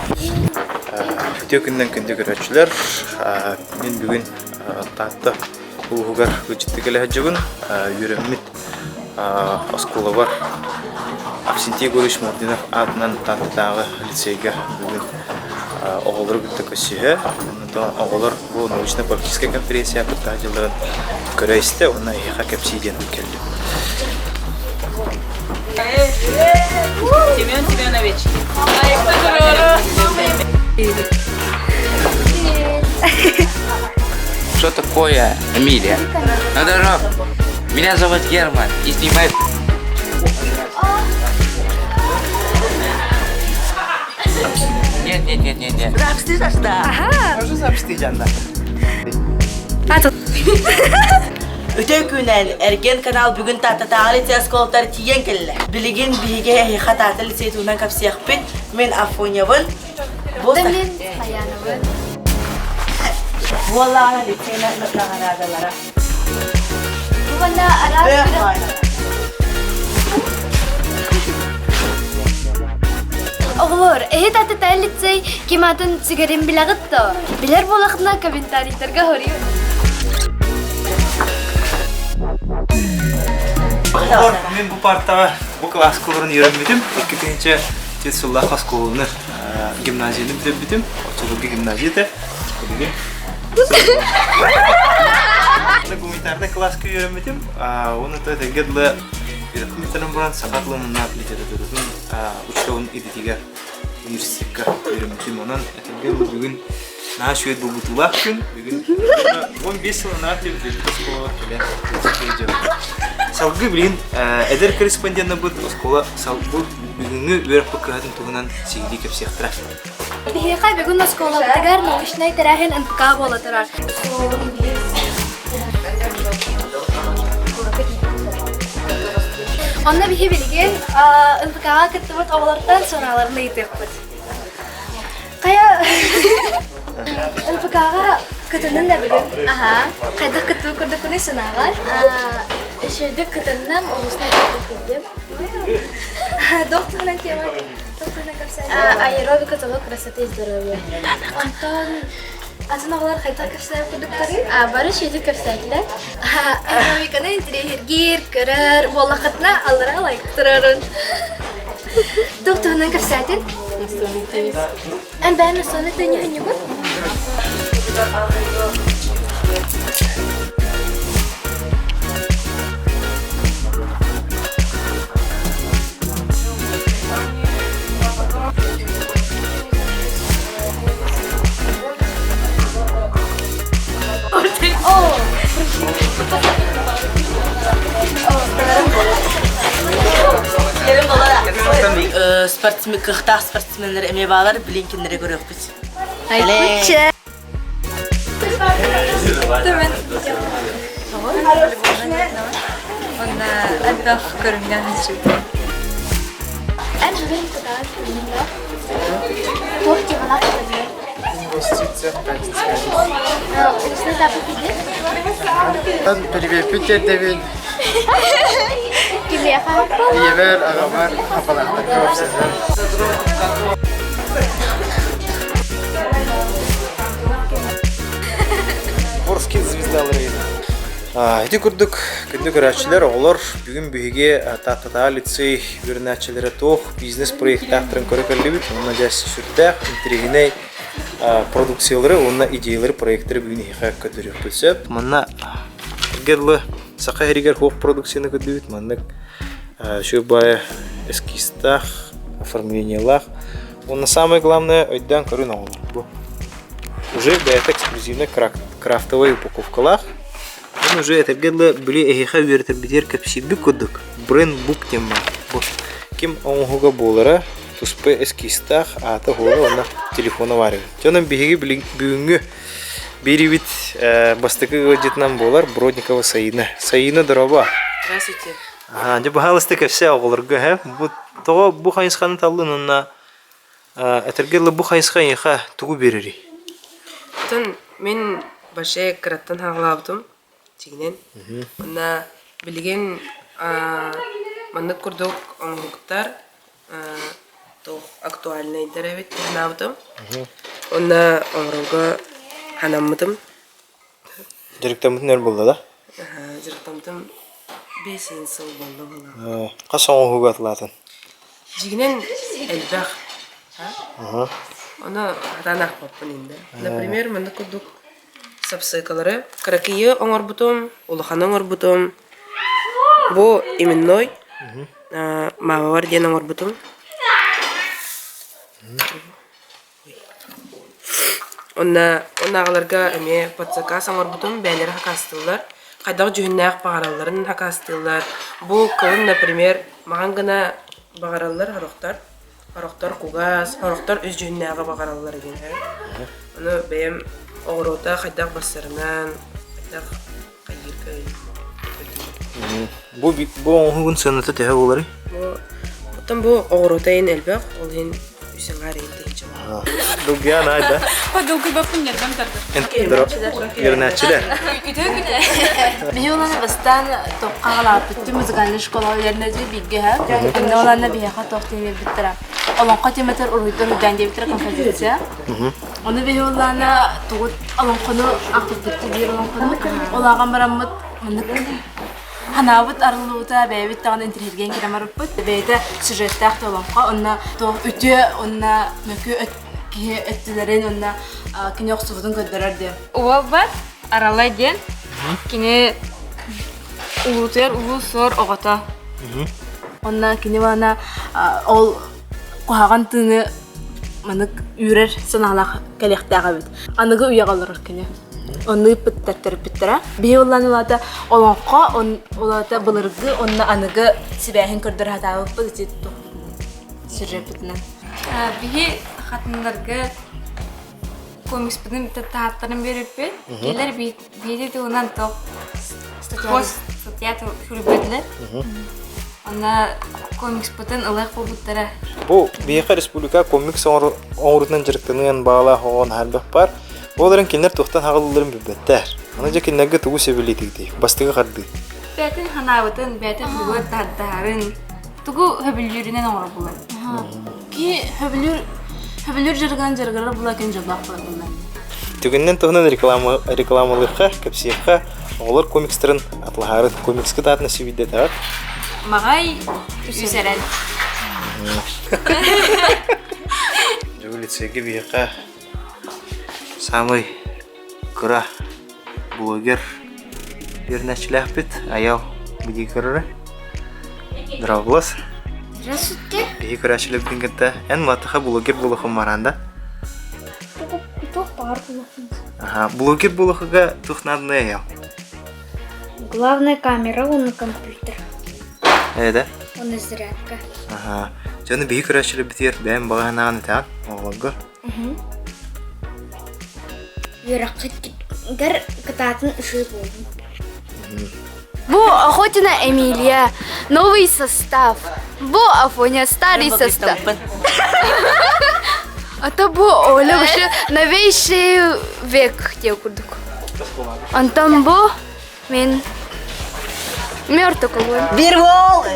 Үтүө күнүнэн күндү көрөөччүлэр! Мин бүгүн Таатта улууһугар ыалдьыттыы кэлэ сылдьабын. Үөрэммит оскуолабар Авксентий Егорович Мординов аатынан Тааттатааҕы лицейгэ бүгүн оҕолору кытта көрсүһэ, онтон оҕолор бу научно-практическай конференция кытта дьылларын көрө-истэ уонна эһиэхэ кэпсии диэн кэллим. Семен Семенович. Что такое, Эмилия? Ну, здоров. Меня зовут Герман. И снимай... Нет, нет, нет, нет, нет. Үтө күнэн Эрген канал бүгүн Тааттатааҕы лицей оскуолатыгар тиийэн кэллэ. Билигин биһиги эһиэхэ Таатта лицей туһунан кэпсиэхпит. Мин Афонябын. Бу Мин Саянабын. Буоллаҕына лицейна наҕараадалара. Уонна араас Оҕолор, эһи Тааттатааҕы лицей ким атын сүгэрин билэҕит дуо? Билэр буолахына комментарийдарга хоруйун. Оҕолор, мин бу партаҕа бу кылааска олорон үөрэммитим. 2004 сыллаах оскуоланы гимназияны бүтэрбитим. Оччолорго гимназия этэ. Билигин гуманитарнай кылааска үөрэммитим. Уонна этэргэ дылы үөрэхпин бүтэрэн баран саха тылын уонна литературатын учууталын идэтигэр университекка үөрэммитим. Онон этэргэ дылы бүгүн наһаа үчүгэй долгутуулаах күн. Бүгүн 15 сыл анараа өттүгэр оскуолаҕа кэлэн Салгыы билигин эдэр корреспонденнарбыт оскуола салгыы бүгүҥҥү үөрэх кыһатын туһунан сиһилии кэпсиэхтэрэ. Биһиэхэ бүгүн оскуолабытыгар научнай тэрээһин НПК буола турар. Онно биһи билигин НПК-ҕа кыттыбыт оҕолортон санааларын ыйытыахпыт. Хайа НПК-ҕа кытыннын да бүгүн? Аха. Хайдах кыттыы курдуккунуй санааҕар? Үчүгэйдик кытынным, улуусна киирдим. Туох туһунан тема? Туох туһунан кэпсээн? Аэробика залог красоты и здоровья. Онтон атын оҕолор хайдах кэпсээн курдуктарый? Бары үчүгэйдик кэпсээтилэр. Аэробиканы интириэһиргиир, көрөр, буоллаххытына аллара лайк турарын. Туох туһунан кэпсээтин? Настольный теннис. Эн бэйэн настольный теннис оонньуугун? Спортсмен, кыахтаах спортсменнар эмиэ баалар, билин кинилэри көрүөхпүт. Айкуча. Онна элбэх көрүҥнээх институт. Эн бүгүн кытаат күнүнэ туох темалаах кытыннар? Инвестиция Устный запах иди. Привет тиэрдэбин. Кимиэхэ? Ийэбэр, аҕабар, аппалаахтарга уопсайынан. Морские звездалары. Ити курдук күндү көрөөччүлэр, оҕолор, бүгүн биһиги Тааттатаа лицей үөрэнээччилэрэ туох бизнес-проектаахтарын көрө кэллибит. Онно дьэ сүрдээх интэриэһинэй продукциялары уонна идеялары, проекттары бүгүн эһиэхэ көрдөрүөхпүт сөп. Манна эргэ дылы саха иһигэр хуох продукцияны көрдүбүт. Маннык үчүгэй баайа эскизтаах, оформлениелаах. Уонна самое главное өйдөөн көрүн оҕолор. Бу уже бэйэтэ эксклюзивный крафтовый упаковкалаах. Мин уже этэргэ дылы били эһиэхэ үөрэтэрбитигэр кэпсиирбит курдук брендбук диэн баар. Бу ким оҥоһуга буолара туспа эскизтаах аата-суола уонна телефона баар эбит. Дьонум биһиги бүгүҥҥү биэриибит бастакы ыалдьытынан буолар Бродникова Саина. Саина, дорообо. Здравствуйте. Аха, дьэ баһаалыста кэпсээ оҕолорго һэ. Бу тоҕо бу хайысханы таллын уонна этэргэ дылы бу хайысха эйиэхэ тугу биэрэрий? Оттон мин вообще кыраттан хаалаабытым дьиҥинэн. Уонна билигин маннык курдук оҥоһуктар туох актуальнайдар эбит санаабытым. Онно оҥорорго санаммытым. Дьарыктаммытын өр буолла да? Дьарыктаммытым 5 сыл буолла буолла. Хас оҥоһууга атылаатын? Дьигинэн элбэх. Ону хатаан аахпаппын инде. Например, маннык курдук сапсыыкалары кыракыйы оҥорбутум, улаханы оҥорбутум. Бу именной маамабар диэн оҥорбутум. Онно оннааҕыларга эмиэ под заказ оҥорбутум, бэйэлэрэ хакаастыыллар. Хайдах дьүһүннээх баҕаралларын хакаастыыллар. Бу кылын, например, маҕан гына баҕараллар сорохтор. Сорохтор кугас, сорохтор үс дьүһүннээҕи баҕараллар диэн. Ону бэйэм оҕуруота хайдах барсарынан, хайдах хайыырга Бу бу оҥоһугун сыаната төһө буоларый? Бу оттон бу оҕуруота иһин элбэх, ол иһин үс аҥаар иһин тыһыынча Долгуйан аай да. Долгуйбаппын нервам тардар. Үөрэнээччилэр. Үтүө күнэ. Биһи уланы бастаан тоққа хаалааппыт музыкальный школа үлэрнэдьи бииргэ һэ. Онно уланна биһиэхэ туох диэн биэрбиттэрэ. Олоҥхо тематыгар уруһуйдар уруйдаан диэбиттэрэ композиция. Ону биһи улаана тугут олоҥхону ахпыппыт биир олоҥхону. Ол ааҕан бараммыт маннык ханаабыт арыллыбыта бэйэбит даҕаны интириэһиргээн кэлэн барбыппыт. Бэйэтэ сюжеттаах да олоҥхо, онно туох үтүө уонна мөкү киһи өттүлэрин уонна кини охсубутун көрдөрөр диэн. Уолбат Аралай диэн кини улуутуйар улуу суор оҕото. Онно кини баана ол куһаҕан тыыны манык үүрэр санаалаах кэлиэхтээх эбит. Аныгы үйэҕэ олорор кини. Онну ыыппыттар төрөппүттэрэ. Биһи улаан улаата олоҥхо, улаата былыргы онно аныгы сибээһин көрдөрө сатаабыппыт ити сюжеппитинэн. Биһи хатыннарга комикспытын таһааттарын биэриппит. Кинилэр биири туһунан топ пост статья суруйбатылар. Онно комикспытын ылыах буолбуттара. Бу биһиэхэ республика комикс оҥорутунан дьарыктаныан баҕалаах оҕо наһаа элбэх баар. Ол эрэн кинилэр туохтан хаҕылларын билбэттэр. Аны дьэ кинилэргэ тугу сөбүлиитигитий? Бастакы хардыы. Бэйэтин ханаабытын, бэйэтин тугу тардарын, тугу хөбүлүүрүнэн оҥорор булар. Киһи хөбүлүүр хөбүлүүр дьарыгынан дьарыгырар була кин дьоллоох буолар буолла. Түгэнинэн туһунан реклама рекламалыахха, кэпсиэххэ, оҕолор комикстарын атылаһаарын комикска таатына сүбүйдэтэҕит. Маҕай үсэрэн. Дьэ лицейгэ биһиэхэ Самый кыра блогер үөрэнээччилээхпит Айал бу көрөрө. Здравствуй. Здравствуйте. Биһи көрөөччүлэрбитин кытта эн матыха блогер буолуохун бараанда. Туох баар буолуохун. Аха, блогер буолуохуга туох нааданы Айал? Главная камера уонна компьютер. Ээ да? Уонна зарядка. Аха. Дьону биһи көрөөччүлэрбитигэр бэйэм баҕа санааҕын этэҕин оҕолорго. Үөрэххитигэр кытаатын үчүгэй буоллун. Бу Охотина Эмилия, новый состав. Бу Афоня, старый состав. А то бу Оля вообще новейший век диэн курдук. Онтон бу мен мертвый Бир бол!